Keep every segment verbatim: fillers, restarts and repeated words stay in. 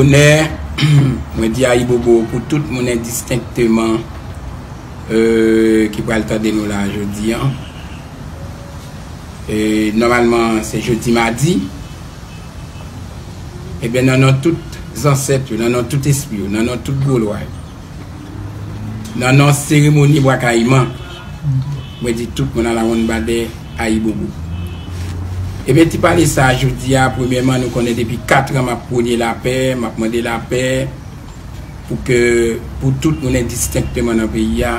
Onè, mwen di ayibobo pou tout moun endistenkteman, euh, ki pral tande nou la jodi an. E, nòmalman, se jodi madi. Ebyen, nan non tout zansèt yo, nan non tout espri yo, nan non tout gwo lwa yo, nan non seremoni Bwa Kayiman, mwen di tout moun Alawonnbadè ayibobo. Ebyen, ti pale sa a jodi a, premyèman, nou konnen depi kat an m ap pwone lapè, m ap mande lapè pou ke, pou tout moun endistenkteman nan peyi a,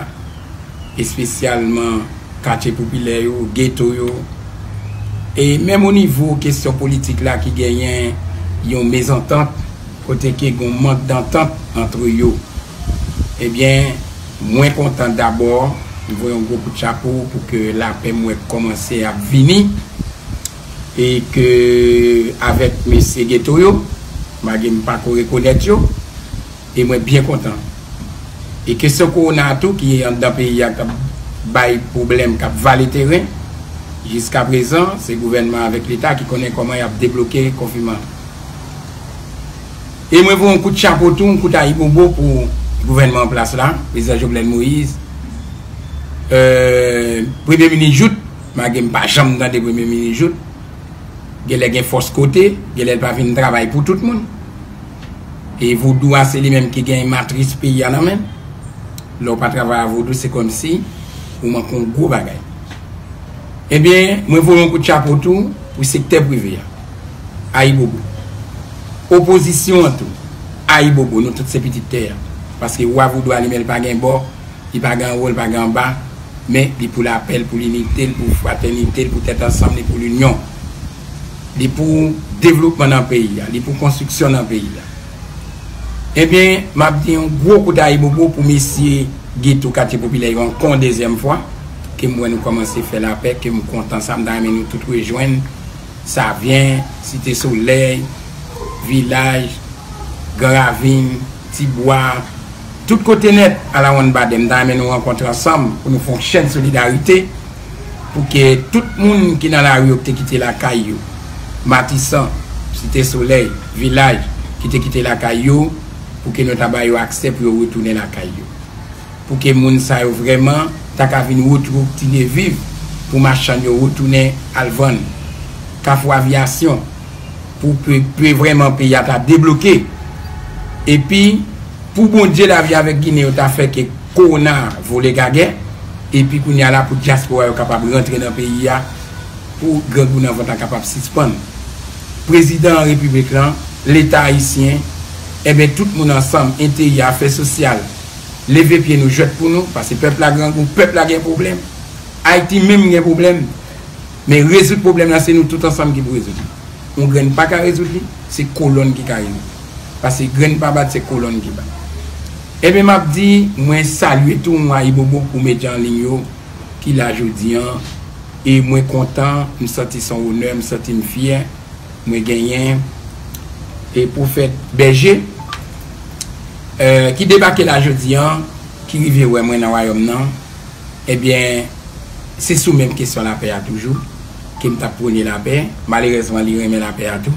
espesyalman katye popilè yo, geto yo. E menm o nivo kesyon politik la ki genyen yon mezantant, kote ke gen yon mank dantant antre yo. Ebyen, mwen kontan dabò, m voye yon gwo kout chapo pou ke lapè m wè k kòmanse ap vini, e ke avèk mesye geto yo, malgre m pa ko rekonèt yo, e mwen byen kontan. E kesyon kowona tou ki anndan peyi a k ap bay pwoblèm, k ap vale teren, jiskaprezan, se gouvènman avèk Leta ki konnen kòman y ap debloke konfinman. E mwen voye yon kout chapo tou, yon kout ayibobo pou gouvènman an plas la, Prezidan Jovenel Moïse, euh, Premye Minis Jouthe, malgre m pa janm tande Premye Minis Jouthe, genlè gen fòs kote, genlè l pa vin travay pou tout moun. E vodou a, se li menm ki gen matris peyi a nan men l. Lè w pa travay a vodou, se kòmsi ou manke yon gwo bagay. Ebyen, mwen voye yon kout chapo tou pou sektè prive a. Ayibobo. Opozisyon an tou. Ayibobo, nou tout se pitit tè a. Paske wa vodou a li menm, li pa gen bò, li pa gen anwo, li pa gen anba, men li pou lapè, li pou linite, li pou fratènite, li pou tèt ansanm, li pou linyon. Li pou devlopman nan peyi a, li pou konstriksyon nan peyi a. Ebyen, m ap di yon gwo kout ayibobo pou mesye geto katye popilè yo ankò yon dezyèm fwa, ke m wè nou kòmanse fè lapè, ke m kontan sa, m ta renmen nou tout rejwenn, Savyen, Site Solèy, Vilaj, Gran Ravin, Tibwa, tout kote nèt, Alawonnbadè, m ta renmen nou rankontre ansanm pou nou fè yon chèn solidarite, pou ke tout moun ki nan lari yo ki te kite lakay yo, Matisan, Site Solèy, Vilaj, ki te kite lakay yo, pou ke nou ta ba yo aksè pou yo retounen lakay yo. Pou ke moun sa yo vrèman ta ka vin retounen viv, pou machann yo retounen al vann. Kafou Aviyasyon, pou ke, ke vrèman peyi a ta debloke. Epi, pou Bondye, lavi avèk Ginen yo ta fè ke kowona vole gagè, epi kounye a la pou dyaspora yo kapab rantre nan peyi a, pou grangou nan vant la kapab sispann. Prezidan repiblik lan, Leta ayisyen, enben tout moun ansanm, enteryè, afè sosyal, leve pye nou, jwèt pou nou, paske pèp la grangou, pèp la gen pwoblèm. Ayiti menm gen pwoblèm. Men rezoud pwoblèm nan, se nou tout ansanm ki pou rezoud li. Yon grenn pa ka rezoud li, se kolonn ki ka rezoud li. Paske grenn pa bat, se kolonn ki bat. Ebyen, m ap di, mwen salye tou, mwen ayibobo pou medya an liy yo ki la jodi an. E mwen kontan, m santi se yon onè, m santi m fyè, mwen genyen e Pwofèt Bèje, eh, ki debake la jodi an, ki rive wè mwen nan wayòm nan. Ebyen, se sou menm kesyon lapè a toujou ke m t ap pwone lapè. Malerèzman, li renmen lapè a tou.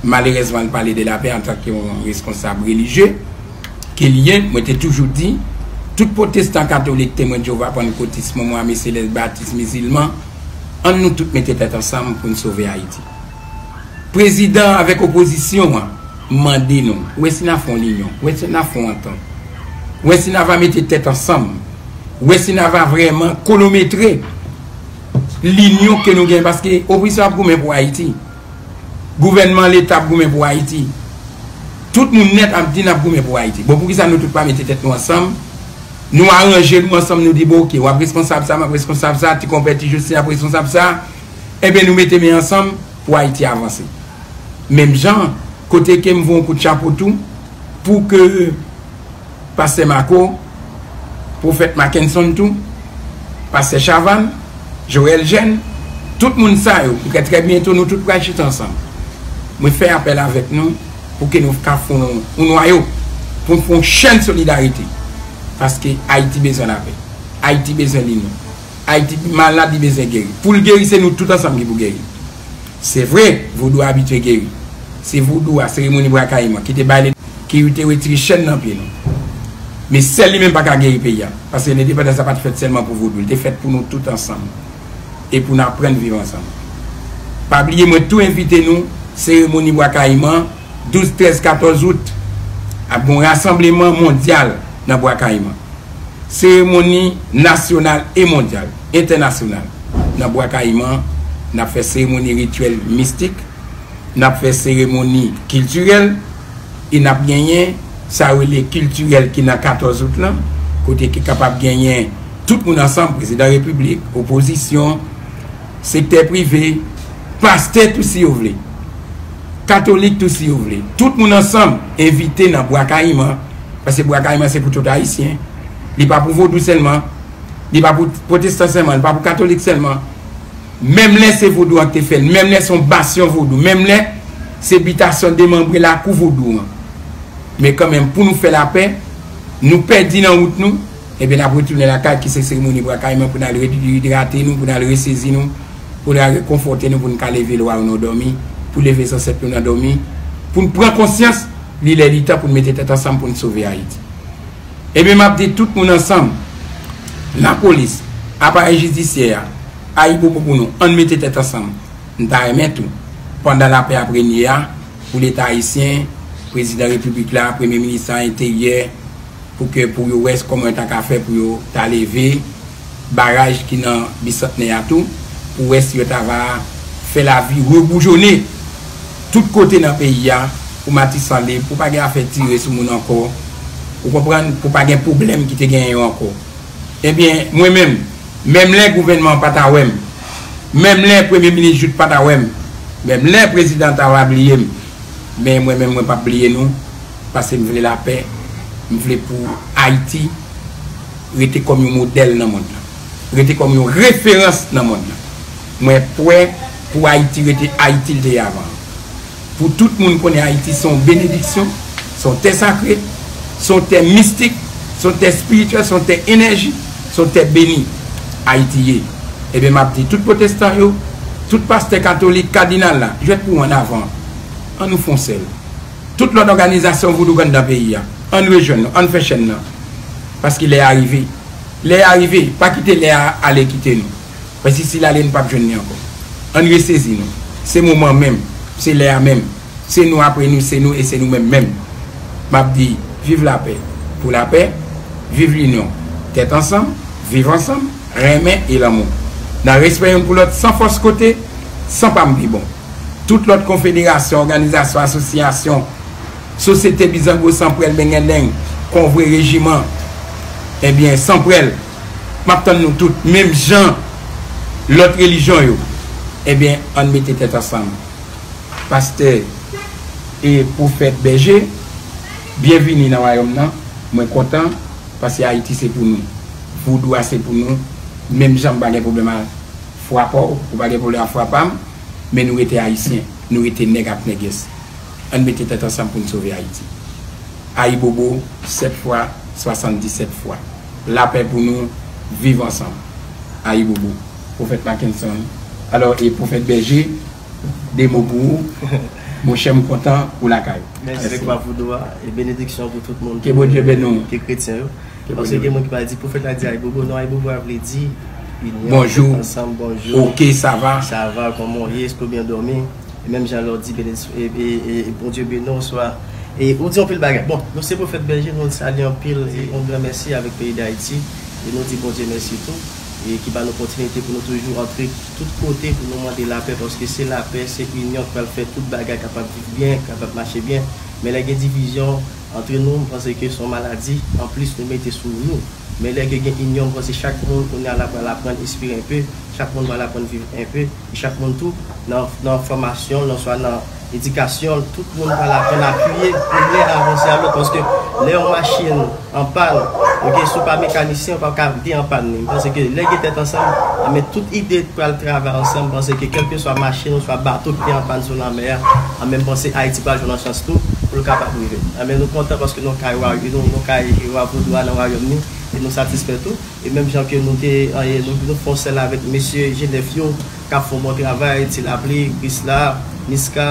Malerèzman, li pale de lapè antanke yon reskonsab relijye ke li ye. Mwen te toujou di, tout pwotestan katolik, Temwen de Jewova, pannkotis, Mòmon, Ame Selès, Batis, Mizilman, ann nou tout mete tèt ansanm pou n sove Ayiti. Prezidan avèk opozisyon an, m mande nou, wè si n a fè yon linyon, wè si n a fè yon antant, wè si n a va mete tèt ansanm, wè si n a va vrèman kwonometre linyon ke nou gen, paske opozisyon ap goumen pou Ayiti, gouvènman, Leta ap goumen pou Ayiti, tout moun nèt ap di n ap goumen pou Ayiti. Bon, poukisa nou tout pa mete tèt nou ansanm, nou aranje nou ansanm, nou di, bon, oke, w ap reskonsab sa, m ap reskonsab sa, ti konpè, ti Jistin ap reskonsab sa, enben, nou mete men ansanm pou Ayiti avanse. Menm jan, kote ke m voye yon kout chapo tou, pou ke Pastè Marco, Pwofèt Mackenson tou, Pastè Chavannes, Joël Jeune, tout moun sa yo, m kwè trè byento nou tout pral chita ansanm. Mwen fè apèl avèk nou pou ke nou ka fè yon, yon nwayo, pou n fè yon chèn solidarite. Paske Ayiti bezwen lapè. Ayiti bezwen linyon. Ayiti malad, li bezwen geri. Pou l geri, se nou tout ansanm ki pou geri. Se vre, vodou abitye geri. Se vodou a, seremoni Bwa Kayiman, ki te bay, ki te retire chèn nan pye nou. Men sèl li menm pa ka geri peyi a. Paske lendepandans la pa t fèt sèlman pou vodou, li te fèt pou nou tout ansanm. E pou n aprann viv ansanm. Pa bliye, mwen tou envite nou, seremoni Bwa Kayiman, douz, trèz, katòz out, ap gen yon rasanbleman mondyal nan Bwa Kayiman. Seremoni nasyonal e mondyal, entènasyonal. Nan Bwa Kayiman, n ap fè seremoni rityèl mistik, n ap fè seremoni kiltirèl, e n ap genyen sa yo rele kiltirèl ki nan katòz out lan, kote ki kapab genyen tout moun ansanm, prezidan repiblik, opozisyon, sektè prive, pastè tou si yo vle, katolik tou si yo vle. Tout moun ansanm envite nan Bwa Kayiman, paske Bwa Kayiman se pou tout Ayisyen. Li pa pou vodou sèlman, li pa pou pwotestan sèlman, li pa pou katolik sèlman. Menm lè se vodou an ki te fè l, menm lè se yon basyon vodou, menm lè se bitasyon demanbre lakou vodou an. Men kanmenm, pou nou fè lapè, nou pèdi nan wout nou, ebyen, n ap retounen lakay, ki se seremoni Bwa Kayiman, pou n al reyidrate nou, pou n al resezi nou, pou n al rekonfòte nou, pou n ka leve lwa yo nan dòmi, pou leve zansèt yo nan dòmi, pou n pran konsyans, li lè li tan pou n mete tèt ansanm pou n sove Ayiti. Ebyen, m ap di tout moun ansanm, lapolis, aparèy jidisyè a, ayibobo pou nou, ann mete tèt ansanm. M ta renmen tou, pandan lapè ap renye a, pou Leta ayisyen, prezidan repiblik la, premye minis la, enteryè, pou ke, pou yo wè kòman yo ta ka fè pou yo ta leve baraj ki nan Bisantnè a tou, pou wè si yo ta va fè lavi reboujonnen tout kote nan peyi a, pou Matisan lib, pou pa gen afè tire sou moun ankò, ou konprann, pou pa gen pwoblèm ki te genyen yo ankò. Ebyen, mwen menm, menm lè gouvènman an pa ta wè m, menm lè premye minis Jouthe pa ta wè m, menm lè prezidan an ta va bliye m, men mwen menm, mwen p ap bliye nou, paske m vle lapè, m vle pou Ayiti rete kòm yon modèl nan mond lan, rete kòm yon referans nan mond lan. Mwen prè pou Ayiti rete Ayiti l te ye avan an. Pou tout moun konnen Ayiti se yon benediksyon, se yon tè sakre, se yon tè mistik, se yon tè espirityèl, se yon tè enèji, se yon tè beni Ayiti ye. Ebyen, m ap di tout pwotestan yo, tout pastè katolik, kadinal la, jwèt pou w ann avan. Ann nou fè yon sèl. Tout lòt òganizasyon vodouyizan nan peyi a, ann rejwenn nou, ann fè chèn nan. Paske lè a rive. Lè a rive, pa kite lè a ale kite nou. Paske si l ale, nou p ap jwenn li ankò. Ann resezi nou. Se moman menm. Se lè a menm. Se nou apre nou, se nou e se nou menm menm. M ap di, viv lapè. Pou lapè, viv linyon. Tèt ansanm, viv ansanm, renmen e lanmou. Nan respè youn pou lòt, san fòs kote, san pa m pi bon. Tout lòt konfederasyon, òganizasyon, asosyasyon, sosyete bizango, sanprèl, bengèdeng, konvwe, rejiman, ebyen, sanprèl, m ap tann nou tout, menm jan lòt relijyon yo. Ebyen, ann mete tèt ansanm. Pastè e pwofèt Bèje, byenvini nan wayòm nan. Mwen kontan, paske Ayiti se pou nou. Vodou a se pou nou. Menm jan m pa gen pwoblèm a fwa pa w, ou pa gen pwoblèm a fwa pa m, men nou rete Ayisyen, nou rete nèg ak nègès. Ann mete tèt ansanm pou n sove Ayiti. Ayibobo, sèt fwa, swasanndisèt fwa. Lapè pou nou, viv ansanm. Ayibobo. Pwofèt Mackenson, alò, e pwofèt Bèje, de mo pou ou. Monchè, m kontan ou lakay. Mèsi. Avèk pa vodou a, e benediksyon pou tout moun. Ke Bondye beni w. Ke kretyen yo. Paske gen moun ki pa di, pwofèt la di ayibobo. Non, ayibobo a vle di inyon, bonjou, ansanm, bonjou. Ok, sa va? Sa va, kòman w ye? Èske w byen dòmi? E menm jan lè w di benediksyon, e, e, e, e Bondye beni w, swa, e ou di anpil bagay. Bon, nou se pwofèt Bèje, nou salye anpil, e yon gran mèsi avèk peyi Dayiti. E nou di Bondye mèsi tou, e ki ba nou opòtinite pou nou toujou antre tout kote pou nou mande lapè, paske se lapè, se inyon k pral fè tout bagay kapab viv byen, kapab mache byen. Men lè gen divizyon, antre nou, m panse ke se yon maladi. Anplis, nou mete sou nou. Men lè ke gen inyon, m panse chak moun kounye a la pral aprann espire enpe, chak moun pral aprann viv enpe, e chak moun tou nan, nan fòmasyon l, nan swa nan edikasyon l, tout moun pral aprann apiye pou lè avanse a lòt, paske lè yon machin an pàn, ok, si w pa mekanisyen, ou pa ka vin an pàn li. M panse ke lè gen tèt ansanm, anben tout ide pral travay ansanm, m panse ke kèlkeswa machin oswa bato ki te an pàn sou lanmè a, anben m panse Ayiti pral jwenn yon chans tou pou l kapab rive. Anben nou kontan paske nou kay wa, nou, nou kay wa vodou a nan wayòm ni, e nou satisfè tou. E menm jan ke nou te, e nou, nou fè yon sèl avèk mesye G nèf yo, k ap fè yon bon travay, Ti Lapli, Krisla, Niska,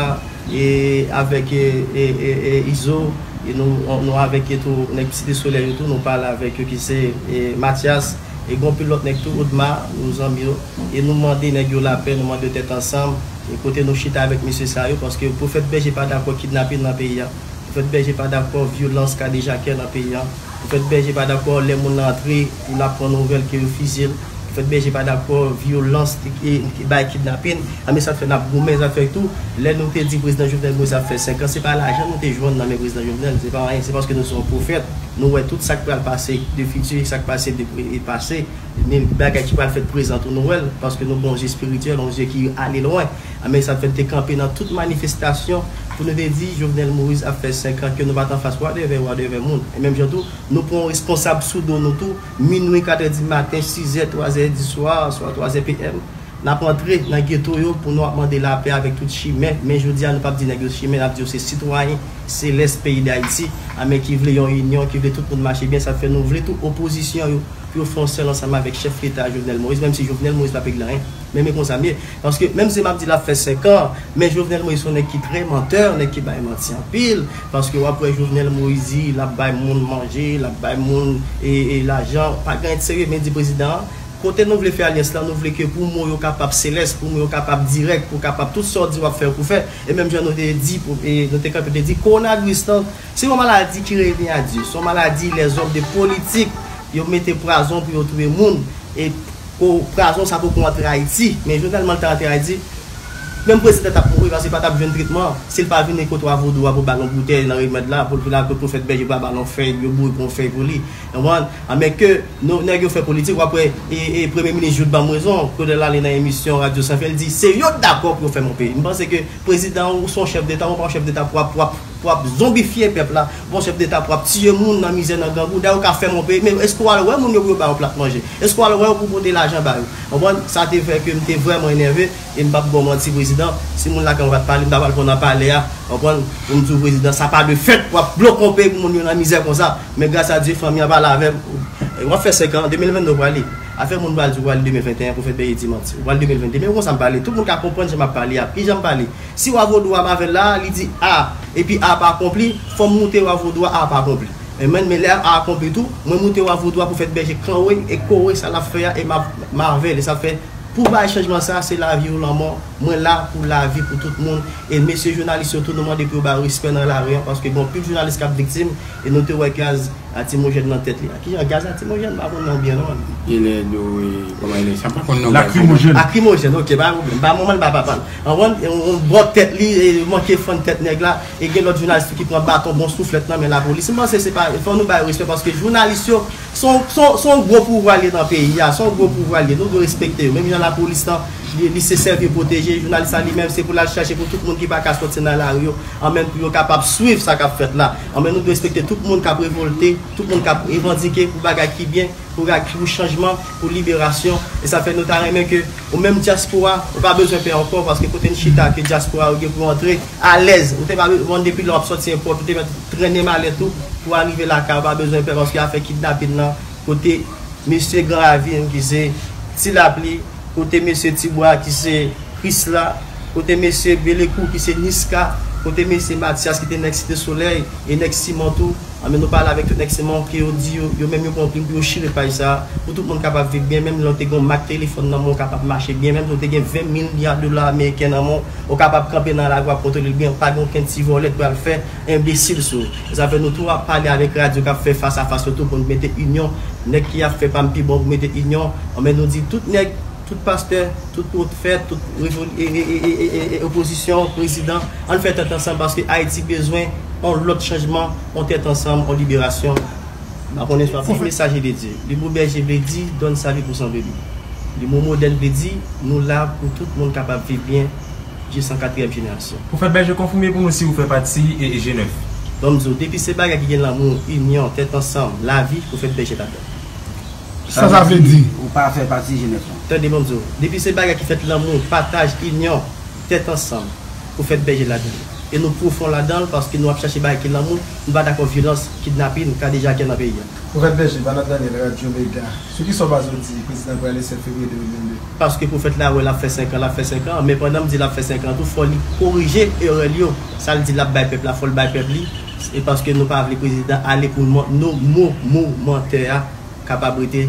e avèk e, e, e, e Izo, e nou, nou avèk e tou nèg Site Solèy yo tou, nou pale avèk yo ki se e, Mathias, e gon pil lòt nèg tou, Odma, nou zanmi yo, e nou mande nèg yo lapè, nou mande yo tèt ansanm, e kote nou chita avèk mesye sa yo, paske Pwofèt Bèje pa dakò kidnapin nan peyi a, Pwofèt Bèje pa dakò vyolans kadejakè nan peyi a, Pwofèt Bèje pa dakò lè moun nan antre, pou l ap pran nouvèl ke yo fizye l, Pwofèt Bèje pa dakò vyolans, e, e bay kidnapin, a men sa k fè n ap goumen, sa k fè tou, lè nou te di prezidan Jovenel Moïse ap fè senk an, se pa lajan nou te jwenn nan men prezidan Jovenel, se pa anyen, se paske nou se yon pwofèt, nou wè tout sa k pral pase de fiti, sa k pase de pre-, e pase, men bagay ki pral fèt prezan tou nou wè l, paske nou gen yon zye espirityèl, yon zye ki ale lwen. A men sa k fè n te kanpe nan tout manifestasyon pou nou te di Jovenel Moïse ap fè senk an ke nou pa t anfas whatever, whatever moun. E menm jan tou, nou pran yon responsab sou do nou tou, minwi, kat è di maten, sis è, twa è di swa, swa twa è P M. N ap antre nan geto yo pou nou ap mande lapè avèk tout chimè, men jodi a nou p ap di nèg yo chimè, n ap di yo se sitwayen selès peyi Dayiti, a men ki vle yon inyon, ki vle tout moun mache byen, sa fè nou vle tou opozisyon yo pou yo fè yon sèl ansanm avèk chèf leta Jovenel Moïse, menm si Jovenel Moïse p ap regle anyen. Men, men konsa m ye. Paske menm si m ap di l ap fè senk an, men Jovenel Moïse se yon nèg ki trè mantè, yon nèg ki bay manti anpil, paske w ap wè Jovenel Moïse di l ap bay moun manje, l ap bay moun e, e lajan, pa gen anyen de serye, men di prezidan an, kote nou vle fè alyans lan, nou vle ke pou mo yo kapab selès, pou mo yo kapab dirèk, pou kapab tout sa w di w ap fè, pou fè. E menm jan nou te di, pou, e nou te kanpe, te di, kowonaviris lan, se yon maladi ki revyen a Dye. Se yon maladi lèzòm de politik, yo mete pwazon pou yo touye moun. E ko-, pwazon sa poko antre Ayiti. Men Jovenel Moïse ta antre Ayiti, menm prezidan t ap mouri paske pa t ap jwenn tretman. Si l pa vini kote wa vodou a pou ba l yon boutèy nan remèd la, pou l vin ak pwofèt Bèje pou ba l yon fèy, yo boure pou yon fèy pou li. Konprann? A men ke nou, nèg yo fè politik, w ap wè, e, e premye minis Jouthe ban m rezon, kote l ale nan emisyon Radyo San Fen, l di, se yo k dakò pou yo fèmen yon peyi. M panse ke prezidan ou se yon chèf deta, ou pa yon chèf deta pou w ap, pou w ap, pou w ap zonbifye pèp la, ou pa yon chèf deta pou w ap tiye moun nan mizè, nan grangou. Dayè, ou ka fèmen yon peyi, men èske w al wè moun yo pou yo ba yo plat manje? Èske w al wè yo pou pote lajan ba yo? Konprann? Sa te fè ke m te vrèman enève. E m p ap ba w manti, prezidan, si moun lakay mwen pa t pale, m ta pral pran nan palè a, konprann, pou m di w, prezidan, sa pa de fèt, w ap bloke yon peyi pou moun yo nan mizè konsa. Men gras a Dye, fanmi an pale avè m. E w ap fè senk an, de mil venn de w prale. Afè moun pral di w prale de mil venn e en, pwofèt Bèje di manti. Ou pral de mil venn de, men konsa m pale, tout moun ka konprann jan m ap pale a. Ki jan m pale? Si wa vodou a m avè l la, li di A, epi A pa akonpli, fò m moute wa vodou a, A pa akonpli. E mwen, men lè A akonpli tou, mwen moute wa vodou a, pwofèt Bèje kanwe e kore sa l ap fè a, e m ap, m avè l, e sa fè Pou bay chanjman sa, se lavi ou lanmò. Mwen la pou lavi pou tout moun. E mesye jounalis yo tou, nou mande pou yo bay respè nan lari an, paske gen anpil jounalis k ap viktim, e nou te wè gaz lakrimojèn nan tèt li a. Kijan gaz lakrimojèn? M pa konn non byen non. Gen lè yo, e, kòman e rele sa? M pa konn non gaz. Lakrimojèn. Lakrimojèn, ok, pa pwoblèm. Pa manman l, pa papa l. Anprann, yon bò tèt li, e, manke fann tèt nèg la, e gen lòt jounalis tou ki pran baton, bon souflèt nan men lapolis. M panse se pa, fò nou bay respè, paske jounalis yo, Se yon, se yon, se yon gwo pouvwa l ye nan peyi a, se yon gwo pouvwa l ye, nou dwe respekte yo. Menm jan lapolis lan, li, li se sèvi pwoteje, jounalis la li menm, se pou l al chache pou tout moun ki pa ka sòti nan lari yo, anmenn pou yo kapab swiv sa k ap fèt la. Anmenn nou dwe respekte tout moun k ap revòlte, tout moun k ap revandike pou bagay ki byen, pou bagay ki pou chanjman, pou liberasyon. E sa fè nou ta renmen ke ou menm dyaspora, ou pa bezwen pè ankò, paske kote n chita ke dyaspora yo gen pou antre alèz. Ou te pa bezwen depi lè w ap sòti enpòt, ou te mèt trennen malèt ou pou w arive lakay ou, pa bezwen pè paske afè kidnapin nan, kote mesye Gran Ravin ki se Ti Lapli, kote mesye Ti Bwa ki se Krisla, kote mesye Belekou ki se Niska, kote mesye Matyas ki te nèg Site Solèy e nèg Siman tou. Anben nou pale avèk tout nèg Siman ke yo di yo, yo menm yo pran plim pou yo chire paj sa, pou tout moun kapab viv byen, menm lè w te gen yon mak telefòn nan men w, ou kapab mache byen, menm si w te gen ven milya dola ameriken nan men w, ou kapab kanpe nan lari w ap kontwole l byen, pa gen okenn ti vòlè k pral fè enbesil sou w. E sa fè nou tou ap pale avèk radyo k ap fè fas a fas yo tou pou n mete inyon. Nèg ki ap fè pa m pi bon pou mete inyon. Anben nou di tout nèg, tout pastè, tout pwofèt, tout revol-, e, e, opozisyon, prezidan, ann fè tèt ansanm paske Ayiti bezwen yon lòt chanjman, yon tèt ansanm, yon liberasyon. M pa konnen si w ap li mesaj de Dye. Li mo bèje vle di, donne sa vie pour son brebis. Li mo modèn vle di, nou la pou tout moun kapab viv byen jis an katriyèm jenerasyon. Pwofèt Bèje, konfime pou nou si ou fè pati e, e G nèf. Ban m di w, depi se bagay ki gen lanmou, inyon, tèt ansanm, lavi, Pwofèt Bèje ladan. Sa sa vle di? Ou pa fè pati G nèf lan. Tande, ban m di w, depi se bagay ki fèt lanmou, pataj, inyon, tèt ansanm, Pwofèt Bèje ladan. E nou pwofon ladan l paske nou ap chache bagay ki lanmou, nou pa dakò vyolans, kidnapin, kadejake nan peyi a. Pwofèt Bèje, Vanat Daniel, Radyo Mega. Sou kisa w panse w di prezidan prale sèt fevriye de mil vennde? Paske pwofèt la wè l ap fè senk an, l ap fè senk an, men pandan m di l ap fè senk an tou, fò li korije erè l yo. Sa l di l ap bay pèp la, fò l bay pèp li. E paske nou pa vle prezidan ale pou nou, nou mo, mo, mantè a kapab rete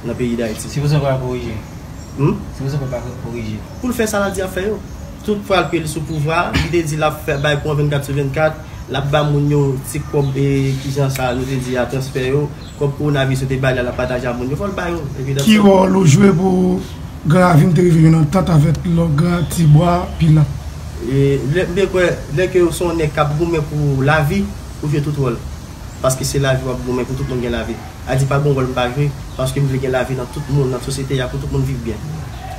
nan peyi Dayiti. Se pou sa w pa korije? Hmm? Se pou sa w pa korije? Pou l fè sa l di ap fè yo. Tout fwa l peye l sou pouvwa, li te di l ap fè bay kouran vennkat sou vennkat, l ap ba moun yo ti kòb, e, kijan sa nou te di a, transfè yo, kòb kowonaviris yo te bay la, l ap pataje ak moun yo, fò l ba yo. Epi ki wòl ou jwe pou Gran Ravin te rive jwenn antant avèk lòt Gran Tibwa, Pilat? E, lè, m te kwè, lè ke w se yon nèg k ap goumen pou lavi, ou jwe tout wòl. Paske se lavi w ap goumen pou tout moun gen lavi. A di pa gen wòl m pa jwe, paske m vle gen lavi nan tout moun, nan sosyete a, pou tout moun viv byen.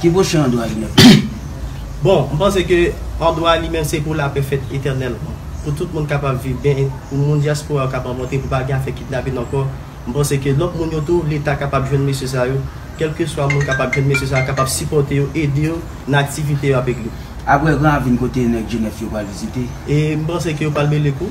Ki pwochen andwa li menm? Bon, m panse ke andwa li menm se pou lapè fèt etènèlman. Pou tout moun kapab viv byen, pou moun dyaspora yo kapab rantre, pou pa gen afè kidnapin ankò. M panse ke lòt moun yo tou, Leta kapab jwenn mesye sa yo. Kèlkeswa moun kapab jwenn mesye sa yo, kapab sipòte yo, ede yo nan aktivite yo avèk li. Apre Gran Ravin, kote nèg G nèf yo pral vizite? E m panse ke yo pral Belekou.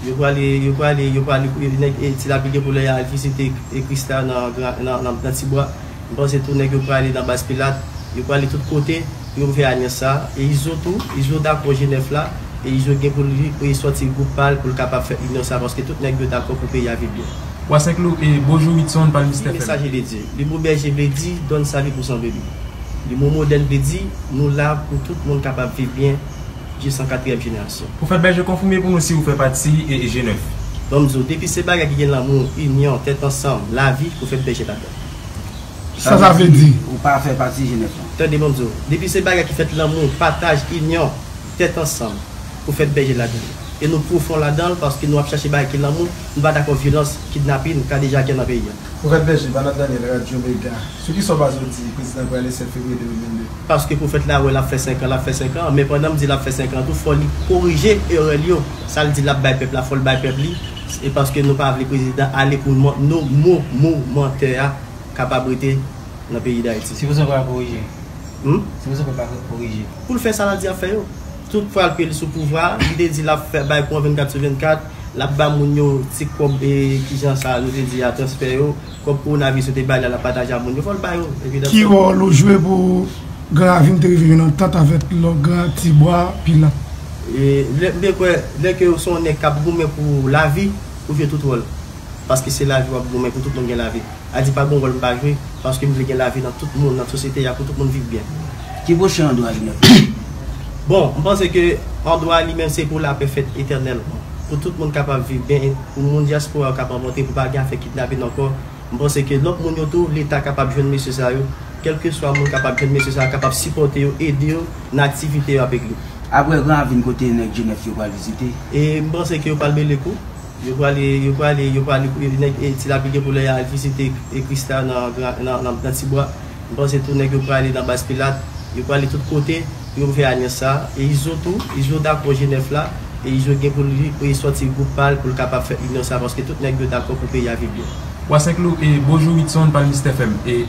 Yo prale, yo prale, yo prale, nèg, e, Ti Lapli gen pou lè y al vizite, e, Krista nan, nan, nan, nan Tibwa. M panse tou nèg yo prale nan Baz Pilat. Yo prale tout kote pou yo fè alyans sa. E Izo tou, Izo dakò G nèf la. E Izo gen pou li, pou li sòti gwoup pa l, pou l kapab fè inyon sa, paske tout nèg yo dakò pou peyi a viv byen. Wa Senk Lou, e, bonjou Witson, palmiste F M. Messager de Dieu. Le mot berger vle di donn sa vi pou sanble li. Le mot modèl vle di nou la pou tout moun kapab viv byen. Jis an katriyèm jenerasyon. Pwofèt Bèje, konfime pou nou si ou fè pati e, e G nèf. Bon, m di w, depi se bagay ki gen lanmou, inyon, tèt ansanm, lavi, Pwofèt Bèje ladan. Sa sa vle di? Ou pa fè pati G nèf lan. Tande, bon, m di w, depi se bagay ki fèt lanmou, pataj, inyon, tèt ansanm, Pwofèt Bèje ladan. E nou pwofon ladan l paske nou ap chache bagay ki lanmou, nou pa dakò vyolans, kidnapin, kadejake nan peyi a. Pwofèt Bèje, Vanat Daniel, Radyo Mega. Sou kisa w panse w di prezidan prale sèt fevriye de mil vennde? Paske pwofèt la wè l ap fè senk an, l ap fè senk an, men pandan m di l ap fè senk an tou, fò li korije erè l yo. Sa l di l ap bay pèp la, fò l bay pèp li. E paske nou pa vle prezidan ale pou nou, nou mo, mo, mantè a kapab rete nan peyi Dayiti. Se pou sa w pa korije? Hmm? Se pou sa w pa korije? Pou l fè sa l di ap fè yo. Tout fwa l peye l sou pouvwa, li te di l ap fè bay kouran vennkat sou vennkat, l ap ba moun yo ti kòb, e, kijan sa nou te di a, transfè yo, kòb kowonaviris yo te bay la, l ap pataje ak moun yo, fò l ba yo. Epi ki wòl ou jwe pou Gran Ravin te rive jwenn antant avèk lòt Gran Tibwa, Pilat? E, lè, m te kwè, lè ke w se yon nèg k ap goumen pou lavi, ou jwe tout wòl. Paske se lavi w ap goumen pou tout moun gen lavi. A di pa gen wòl m pa jwe, paske m vle gen lavi nan tout moun, nan sosyete a, pou tout moun viv byen. Ki pwochen andwa li menm? Bon, m panse ke andwa li menm se pou lapè fèt etènèlman. Pou tout moun kapab viv byen, pou moun dyaspora yo kapab rantre, pou pa gen afè kidnapin ankò. M panse ke lòt moun yo tou, Leta kapab jwenn mesye sa yo. Kèlkeswa moun kapab jwenn mesye sa yo, kapab sipòte yo, ede yo nan aktivite yo avèk li. Apre Gran Ravin, kote nèg G nèf yo pral vizite? E m panse ke yo pral Belekou. Yo prale, yo prale, yo prale, nèg, e, Ti Lapli gen pou lè y al vizite, e, Krista nan, nan, nan, nan Tibwa. M panse tou nèg yo prale nan Baz Pilat. Yo prale tout kote pou yo fè alyans sa. E Izo tou, Izo dakò G nèf la. E Izo gen pou li, pou li sòti gwoup pa l, pou l kapab fè inyon sa, paske tout nèg yo dakò pou peyi a viv byen. Wa Senk Lou, e, bonjou Witson, palmiste F M. E